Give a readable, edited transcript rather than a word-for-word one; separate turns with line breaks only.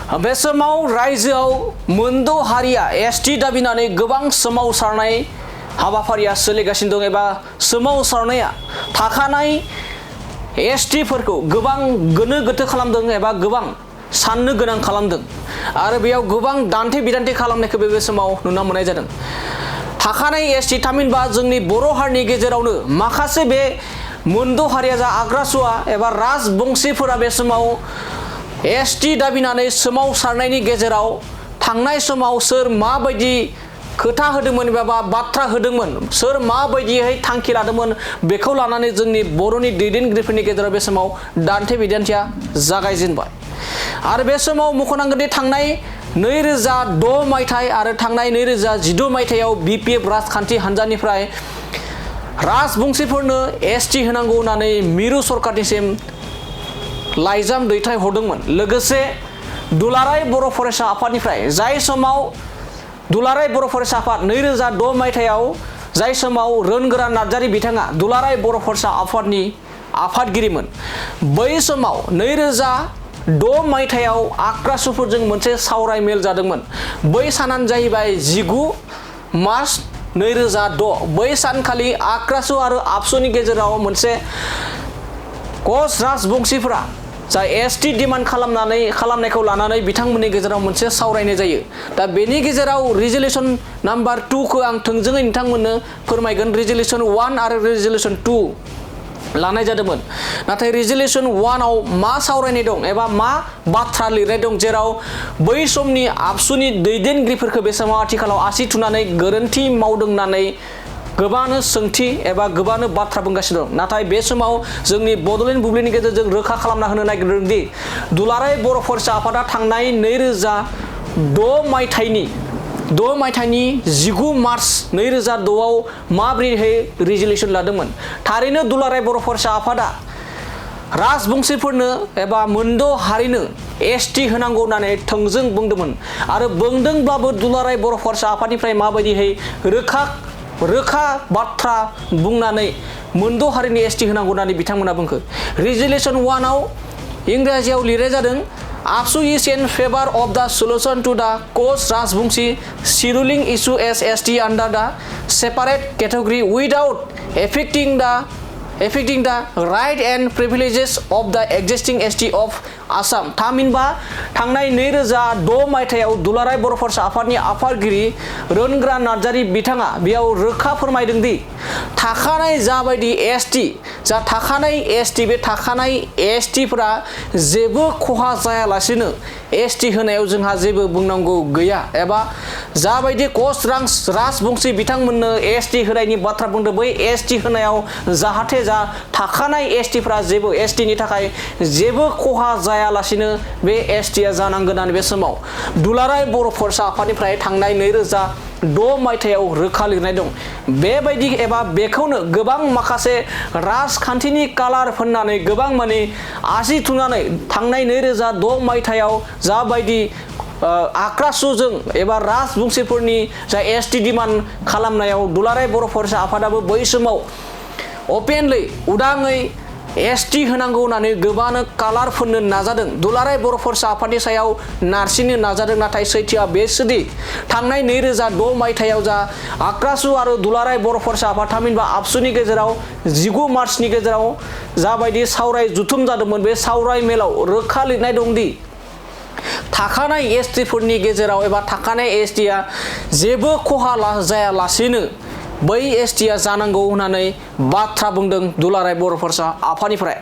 बे समाव रायजोआव मोनद' हारिया एसटि दाबिनानै गोबां सोमावसारनाय हाबाफारिया सोलिगासिनो दं एबा सोमावसारनाया थाखानाय एसटिफोरखौ गोबां गोनो गोथो खालामदों एबा गोबां साननो गोनां खालामदों आरो बेयाव गोबां दान्थे बिदान्थे खालामनायखौ बे समाव नुनो मोननाय जादों। थाखानाय एसटि थामहिनबा जोंनि बर' हारिनि गेजेरावनो माखासे बे मोनद' हारिया जा आग्रासुवा एबा राजबंशीफोरा बे समाव एसटि दाबिनानै सोमावसारनायनि गेजेराव थांनाय समाव सोर माबायदि खोथा होदोंमोन एबा बाथ्रा होदोंमोन, सोर माबायदियै थांखि लादोंमोन, बेखौ लानानै जोंनि बर'नि दैदेनगिरिफोरनि गेजेराव बे समाव दान्थे बिदान्थेया जागायजेनबाय। आरो बे समाव मख'नांगोन दि थांनाय 2006 मायथाइ आरो थांनाय 2016 मायथाइयाव बिपिएफ राजखान्थि हान्जानिफ्राय राजबंशीफोरनो एसटि होनांगौ होननानै मिरु सरकारनिसिम लाइजाम दैथाय हरदोंमोन। लोगोसे दुलाराय बर' फरायसा आफादनिफ्राय जाय समाव दुलाराय बर' फरायसा आफाद 2006 मायथाइयाव जाय समाव रोनगोरा नार्जारी बिथाङा दुलाराय बर' फरायसा आफादनि आफादगिरिमोन, बै समाव 2006 मायथाइयाव आक्रासुफोरजों मोनसे सावराय मेल जादोंमोन। बै सानानो जाहैबाय 19 मार्च 2006। बै सानखालि आक्रासु आरो आबसुनि गेजेराव मोनसे कच राजबंशीफोरा जा एसटि डिमान्ड खालामनायखौ लानानै बिथांमोननि गेजेराव मोनसे सावरायनाय जायो। दा बेनि गेजेराव रिजोल्युसन नाम्बार 2 खौ आं थोंजोङै नोंथांमोननो फोरमायगोन। रिजोल्युसन 1 आरो रिजोल्युसन 2 लानाय जादोंमोन। नाथाय रिजोल्युसन 1 आव मा सावरायनाय दं एबा मा बाथ्रा लिरनाय दं, जेराव बै समनि आबसुनि दैदेनगिरिफोरखौ बे समाव आथिखालाव आसि थुनानै गोरोन्थि मावदों होननानै गोबानो सोंथि एबा गोबानो बाथ्रा बुंगासिनो दं। नाथाय बे समाव जोंनि बड'लेण्ड बुब्लिनि गेजेरजों रोखा खालामना होनो नागिरदों दि दुलाराय बर' फरायसा आफादा थांनाय 2006 मायथाइनि 19 मार्च 2006 आव माबोरैहाय रिजोल्युसन लादोंमोन। थारैनो दुलाराय बर' फरायसा आफादा राजबंशीफोरनो एबा मोनद' हारिनो एसटि होनांगौ होननानै थोंजों बुंदोंमोन। आरो बुंदोंब्लाबो दुलाराय बर' फरायसा आफादनिफ्राय माबायदिहाय रोखा बाथ्रा बुंनानै मोनद' हारिनि एसटि होनांगौ होननानै बिथांमोना बुंखो। रिजोल्युसन 1 आव इंराजियाव लिरनाय जादों, Absu is in favor of the solution to the Koch Rajbongshi scheduling issue as ST under the separate category without affecting the right and privileges of the existing ST of Assam. थामहिनबा थांनाय 2006 मायथाइयाव दुलाराय बर' फरायसा आफादनि आफादगिरि रोनगोरा नार्जारी बिथाङा बेयाव रोखा फोरमायदों दि थाखानाय जाबायदि एसटि बे थाखानाय एसटिफोरा जेबो खहा जायालासिनो एसटि होनायाव जोंहा जेबो बुंनांगौ गैया एबा जाबायदि कच राजबंशी बिथांमोननो एसटि होनायनि बाथ्रा बुंदों, बै एसटि होनायाव जाहाथे थाखानाय एसटिफोरा जेबो एसटिनि थाखाय जेबो खहा जायालासिनो बे एसटिआ जानांगोन होननानै बे समाव दुलाराय बर' फरायसा आफादनिफ्राय थांनाय 2006 मायथाइयाव रोखा लिरनाय दं। बेबायदि एबा बेखौनो गोबां माखासे राजखान्थिनि कालार फोननानै गोबां माने आसि थुनानै थांनाय 2006 मायथाइयाव जाबायदि आक्रासुजों एबा राजबंशीफोरनि जा एसटि डिमान्ड खालामनायाव दुलाराय बर' फरायसा आफादाबो बै समाव अपेनलि उदाङै एसटि होनांगौ होननानै गोबानो कालार फोननो नाजादों, दुलाराय बर' फरायसा आफादनि सायाव नारसिननो नाजादों। नाथाय सैथोआ बेसोदि थांनाय 2006 मायथाइयाव जा आक्रासु आरो दुलाराय बर' फरायसा आफाद थामहिनबा आबसुनि गेजेराव 19 मार्चनि गेजेराव जाबायदि सावराय जुथुम जादोंमोन, बे सावराय मेलाव रोखा लिरनाय दंदि थाखानाय एसटिफोरनि गेजेराव एबा थाखानाय एसटिआ जेबो खहा जायालासेनो बै एसटिआ जानांगौ होननानै बाथ्रा बुंदों दुलाराय बर' फरायसा आफादनिफ्राय।